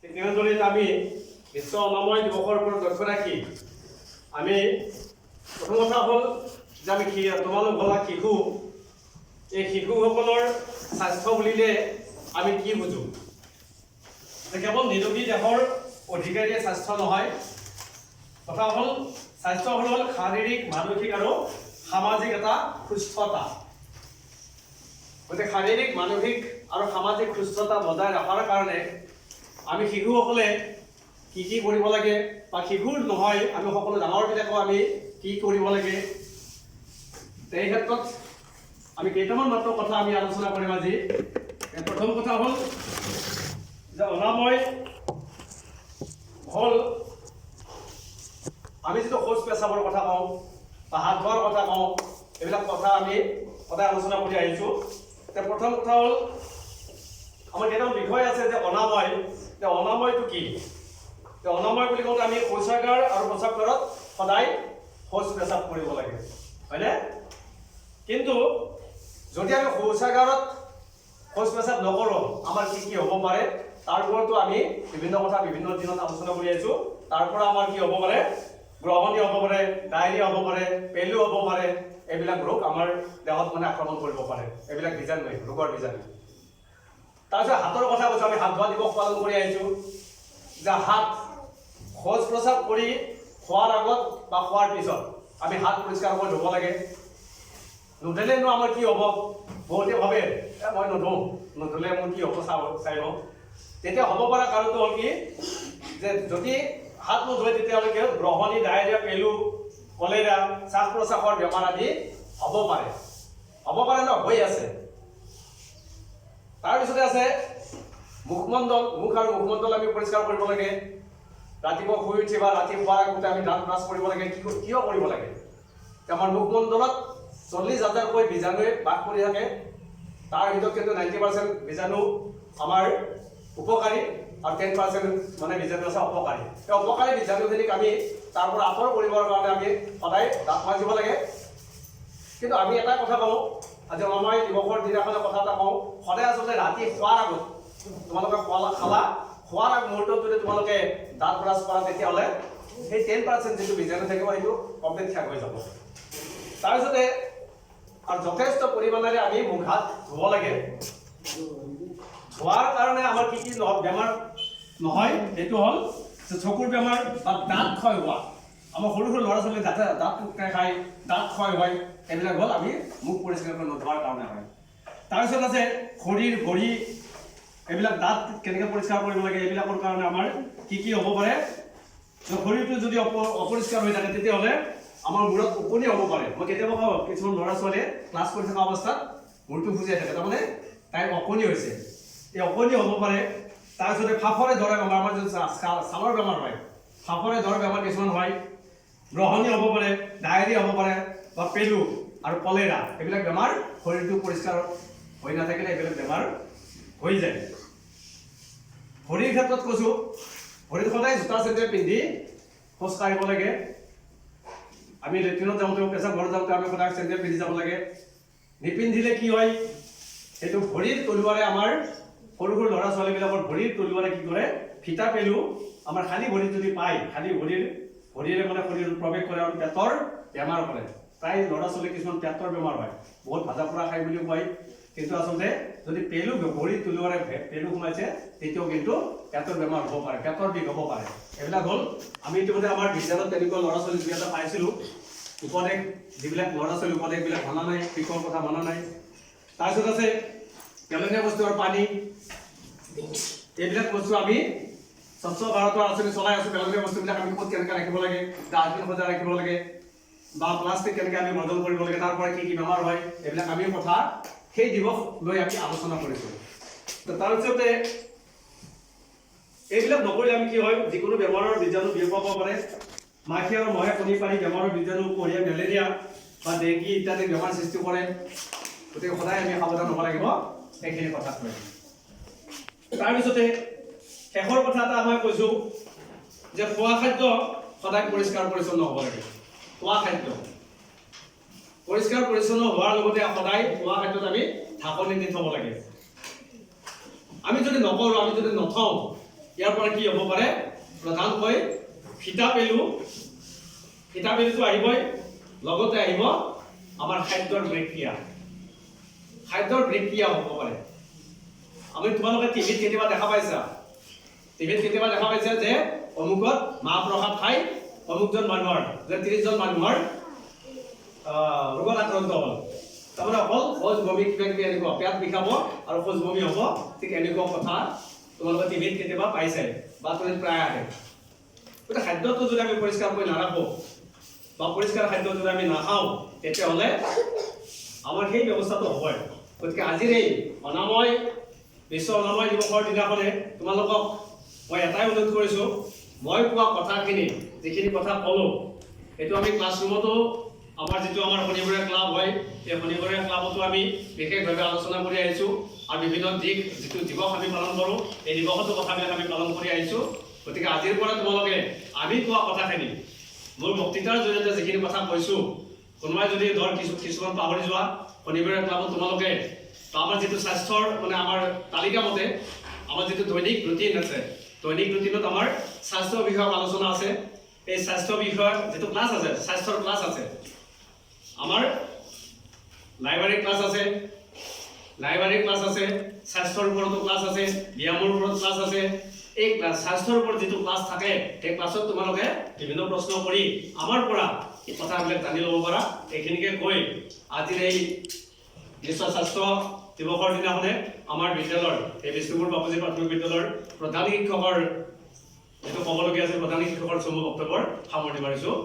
ঠিক তেনেদৰে আমি বিশ্ব অনাময় দিৱসৰ ওপৰত লক্ষ্য ৰাখি আমি প্ৰথম কথা হ'ল যে আমি তোমালোক হ'লা শিশু। এই শিশুসকলৰ স্বাস্থ্য বুলিলে আমি কি বুজোঁ? যে কেৱল নিৰোগী দেহৰ অধিকাৰীয়ে স্বাস্থ্য নহয়। কথা হ'ল, স্বাস্থ্য হ'ল শাৰীৰিক, মানসিক আৰু সামাজিক এটা সুস্থতা। গতিকে শাৰীৰিক, মানসিক আৰু সামাজিক সুস্থতা বজাই ৰখাৰ কাৰণে আমি শিশুসকলে কি কি কৰিব লাগে, বা শিশুৰ নহয়, আমি সকলো ডাঙৰবিলাকো আমি কি কৰিব লাগে, এই ক্ষেত্ৰত আমি কেইটামান মাত্ৰ কথা আমি আলোচনা কৰিম আজি। প্ৰথম কথা হ'ল যে অনাময় হ'ল আমি যিটো শৌচ পেচাবৰ কথা কওঁ বা হাত ধোৱাৰ কথা কওঁ, এইবিলাক কথা আমি সদায় আলোচনা কৰি আহিছোঁ। এতিয়া প্ৰথম কথা হ'ল, আমাৰ কেইটামান বিষয় আছে যে অনাময়, যে অনাময়টো কি? যে অনাময় বুলি কওঁতে আমি শৌচাগাৰ আৰু প্ৰস্ৰাৱগাৰত সদায় শৌচ পেচাব কৰিব লাগে, হয়নে? কিন্তু যদি আমি শৌচাগাৰত শৌচ পেচাব নকৰোঁ, আমাৰ কি কি হ'ব পাৰে, তাৰ ওপৰতো আমি বিভিন্ন কথা বিভিন্ন দিনত আলোচনা কৰি আহিছোঁ। তাৰ পৰা আমাৰ কি হ'ব পাৰে? গ্ৰহণী হ'ব পাৰে, ডায়েৰিয়া হ'ব পাৰে, পেলু হ'ব পাৰে। এইবিলাক ৰোগ আমাৰ দেহত মানে আক্ৰমণ কৰিব পাৰে, এইবিলাক বীজাণুৱে, ৰোগৰ বীজাণু। তাৰপিছত হাতৰ কথা কৈছোঁ। আমি হাত ধোৱা দিৱস পালন কৰি আহিছোঁ, যে হাত শৌচ প্ৰস্ৰাৱ কৰি খোৱাৰ আগত বা খোৱাৰ পিছত আমি হাত পৰিষ্কাৰ কৰি ধুব লাগে। নুধুলেনো আমাৰ কি হ'ব? বহুতে ভাবে, মই নুধো, নুধুলে মোৰ কি হ'ব চাব চাই লওঁ। তেতিয়া হ'ব পৰা কাৰণটো হ'ল কি যে যদি হাত নোধোৱে, তেতিয়াহ'লে কি হয়? গ্ৰহণী, ডায়েৰিয়া, পেলু, কলেৰা, শ্বাস প্ৰশ্বাসৰ বেমাৰ আদি হ'ব পাৰে। হ'ব পাৰে ন, হৈ আছে। তাৰপিছতে আছে মুখমণ্ডল। মুখ আৰু মুখমণ্ডল আমি পৰিষ্কাৰ কৰিব লাগে। ৰাতিপুৱা শুই উঠি বা ৰাতি শোৱাৰ আগতে আমি দাঁত ব্ৰাছ কৰিব লাগে। কি কিয় কৰিব লাগে? আমাৰ মুখমণ্ডলত 40 হাজাৰকৈ বীজাণুৱে বাস কৰি থাকে। তাৰ ভিতৰত কিন্তু 90% বীজাণু আমাৰ উপকাৰী আৰু 10% মানে বীজাণু আছে অপকাৰী। এই অপকাৰী বীজাণুখিনিক আমি তাৰ পৰা আঁতৰ কৰিবৰ কাৰণে আমি সদায় দাঁত মাজিব লাগে। কিন্তু আমি এটা কথা কওঁ, আজি অনাময় দিৱসৰ দিনাখনে কথা এটা কওঁ, সদায় আচলতে ৰাতি শোৱাৰ আগত তোমালোকে খোৱা খালা, খোৱাৰ আগ মুহূৰ্তত যদি তোমালোকে দাঁত ব্ৰাছ কৰা, তেতিয়াহ'লে সেই 10% যিটো বীজাণু থাকিব, সেইটো কমপ্লিট শেষ হৈ যাব। তাৰপিছতে আৰু যথেষ্ট পৰিমাণেৰে আমি মুখ হাত ধুব লাগে। ধোৱাৰ কাৰণে আমাৰ কি কি বেমাৰ নহয়? সেইটো হ'ল যে চকুৰ বেমাৰ বা দাঁত ক্ষয় হোৱা। আমাৰ সৰু সৰু ল'ৰা ছোৱালী দাঁতে দাঁত পোকে খায়, দাঁত ক্ষয় হয়। এইবিলাক হ'ল আমি মুখ পৰিষ্কাৰ কৰি নোধোৱাৰ কাৰণে হয়। তাৰপিছত আছে শৰীৰ, ভৰি, এইবিলাক দাঁত কেনেকৈ পৰিষ্কাৰ কৰিব লাগে। এইবিলাকৰ কাৰণে আমাৰ কি কি হ'ব পাৰে? যে শৰীৰটো যদি অপৰিষ্কাৰ হৈ থাকে, তেতিয়াহ'লে আমাৰ মূৰত ওকণি হ'ব পাৰে। মই কেতিয়াবা কওঁ, কিছুমান ল'ৰা ছোৱালীয়ে ক্লাছ কৰি থকা অৱস্থাত মূৰটো খুজুৱাই থাকে, তাৰমানে তাইৰ ওকণি হৈছে। এই ওকণি হ'ব পাৰে। তাৰপিছতে ফাফৰে ধৰা বেমাৰ, আমাৰ যিটো ছালৰ বেমাৰ হয়, ফাফৰে ধৰা বেমাৰ কিছুমান হয়। গ্ৰহণী হ'ব পাৰে, ডায়েৰিয়া হ'ব পাৰে বা পেলু আৰু কলেৰা। এইবিলাক বেমাৰ শৰীৰটো পৰিষ্কাৰ হৈ নাথাকিলে এইবিলাক বেমাৰ হৈ যায়। ভৰিৰ ক্ষেত্ৰত কৈছোঁ, ভৰিত সদায় জোতা চেণ্ডেল পিন্ধি খোজ কাঢ়িব লাগে। আমি লেট্ৰিনত যাওঁতেও, পেচাব ঘৰত যাওঁতে আমি সদায় চেণ্ডেল পিন্ধি যাব লাগে। নিপিন্ধিলে কি হয়? সেইটো ভৰিৰ তলুৱাৰে, আমাৰ সৰু সৰু ল'ৰা ছোৱালীবিলাকৰ ভৰিৰ তলুৱাৰে কি কৰে? ফিটা পেলু আমাৰ খালী ভৰিত যদি পায়, খালী ভৰিৰে মানে শৰীৰত প্ৰৱেশ কৰে আৰু পেটৰ বেমাৰ কৰে। প্ৰায় ল'ৰা ছোৱালী কিছুমান পেটৰ বেমাৰ হয়। বহুত ভাজা পোৰা খায় বুলিও কয়। কিন্তু আচলতে যদি পেলু ভৰিৰ তলুৱাৰে পেলু সোমাইছে, তেতিয়াও কিন্তু পেটৰ বেমাৰ হ'ব পাৰে, পেটৰ বিষ হ'ব পাৰে। এইবিলাক হ'ল আমি ইতিমধ্যে আমাৰ বিদ্যালয়ত তেনেকুৱা ল'ৰা ছোৱালী দুই এটা পাইছিলোঁ। উপদেশ, যিবিলাক ল'ৰা ছোৱালী উপদেশবিলাক মানা নাই, শিক্ষকৰ কথা মানা নাই। তাৰপিছত আছে পেলনীয়া বস্তু আৰু পানী। এইবিলাক বস্তু আমি স্বচ্ছ ভাৰতৰ আঁচনি চলাই আছোঁ। পেলনীয়া বস্তুবিলাক আমি ক'ত কেনেকৈ ৰাখিব লাগে, ডাষ্টবিন সজাই ৰাখিব লাগে বা প্লাষ্টিক কেনেকৈ আমি বৰ্জন কৰিব লাগে, তাৰ পৰা কি কি বেমাৰ হয়, এইবিলাক আমি কথা সেই দিৱস লৈ আমি আলোচনা কৰিছোঁ। তো তাৰপিছতে এইবিলাক নকৰিলে আমি কি হয়? যিকোনো বেমাৰৰ বীজাণু বিয়পাব পাৰে। মাখি আৰু মহে কণী পাৰি বেমাৰৰ বীজাণু কঢ়িয়াই মেলেৰিয়া বা ডেংগি ইত্যাদি বেমাৰ সৃষ্টি কৰে। গতিকে সদায় আমি সাৱধান হ'ব লাগিব এইখিনি কথাত লৈ। তাৰপিছতে শেষৰ কথা এটা মই কৈছোঁ যে খোৱা খাদ্য সদায় পৰিষ্কাৰ পৰিচ্ছন্ন হ'ব লাগে। খোৱা খাদ্য পৰিষ্কাৰ পৰিচ্ছন্ন হোৱাৰ লগতে সদায় খোৱা খাদ্যত আমি ঢাকনি দি থ'ব লাগে। আমি যদি নকৰোঁ, আমি যদি নথওঁ ইয়াৰ পৰা কি হ'ব পাৰে? প্ৰধানকৈ ফিটা পেলু। ফিটা পেলুটো আহিবই, লগতে আহিব আমাৰ খাদ্যৰ বিক্ৰিয়া। খাদ্যৰ বিক্ৰিয়া হ'ব পাৰে। আমি তোমালোকে টিভিত কেতিয়াবা দেখা পাইছা, টিভিত কেতিয়াবা দেখা পাইছা যে অমুকত মাহ প্ৰসাদ খাই অমুকজন মানুহৰ, যে 30জন মানুহৰ ৰোগত আক্ৰান্ত হ'ল। তাৰমানে অকল শৌচ বমি, কিবা কিবি এনেকুৱা, পেট বিষাব আৰু শৌচ বমি হ'ব, ঠিক এনেকুৱা কথা তোমালোকে টিভিত কেতিয়াবা পাইছাই, বাতৰিত প্ৰায় আহে। গতিকে খাদ্যটো যদি আমি পৰিষ্কাৰকৈ নাৰাখোঁ বা পৰিষ্কাৰ খাদ্য যদি আমি নাখাওঁ, তেতিয়াহ'লে আমাৰ সেই ব্যৱস্থাটো হ'বই। গতিকে আজিৰ এই অনাময়, বিশ্ব অনাময় দিৱসৰ দিনাখনে তোমালোকক মই এটাই অনুৰোধ কৰিছোঁ, মই কোৱা কথাখিনি, যিখিনি কথা ক'লোঁ, সেইটো আমি ক্লাছৰুমতো, আমাৰ যিটো আমাৰ শনিবৰীয়া ক্লাব হয়, সেই শনিবৰীয়া ক্লাবতো আমি বিশেষভাৱে আলোচনা কৰি আহিছোঁ আৰু বিভিন্ন দিশ, যিটো দিৱস আমি পালন কৰোঁ, এই দিৱসতো কথাবিলাক আমি পালন কৰি আহিছোঁ। গতিকে আজিৰ পৰা তোমালোকে আমি কোৱা কথাখিনি, মোৰ বক্তৃতাৰ জৰিয়তে যিখিনি কথা কৈছোঁ, কোনোবাই যদি ধৰ কিছুমান পাহৰি যোৱা, শনিবৰীয়া ক্লাবত তোমালোকে বা আমাৰ যিটো স্বাস্থ্যৰ, মানে আমাৰ তালিকা মতে আমাৰ যিটো দৈনিক ৰুটিন আছে, দৈনিক ৰুটিনত আমাৰ স্বাস্থ্য বিষয়ক আলোচনা আছে। এই স্বাস্থ্য বিষয়ক যিটো ক্লাছ আছে, স্বাস্থ্যৰ ক্লাছ আছে, আমাৰ লাইব্ৰেৰী ক্লাছ আছে, লাইব্ৰেৰী ক্লাছ আছে, স্বাস্থ্যৰ ওপৰতো ক্লাছ আছে, ব্যায়ামৰ ওপৰত ক্লাছ আছে। এই ক্লাছ, স্বাস্থ্যৰ ওপৰত যিটো ক্লাছ থাকে, সেই ক্লাছত তোমালোকে বিভিন্ন প্ৰশ্ন কৰি আমাৰ পৰা কথাবিলাক জানি ল'ব পাৰা। এইখিনিকে কৈ আজিৰ এই বিশ্ব স্বাস্থ্য দিৱসৰ দিনাখনে আমাৰ বিদ্যালয়ৰ, এই বিষ্ণুপুৰ বাপুজী প্ৰাথমিক বিদ্যালয়ৰ প্ৰধান শিক্ষকৰ যিটো ক'বলগীয়া আছিল, প্ৰধান শিক্ষকৰ চমু বক্তব্যৰ সামৰণি মাৰিছোঁ।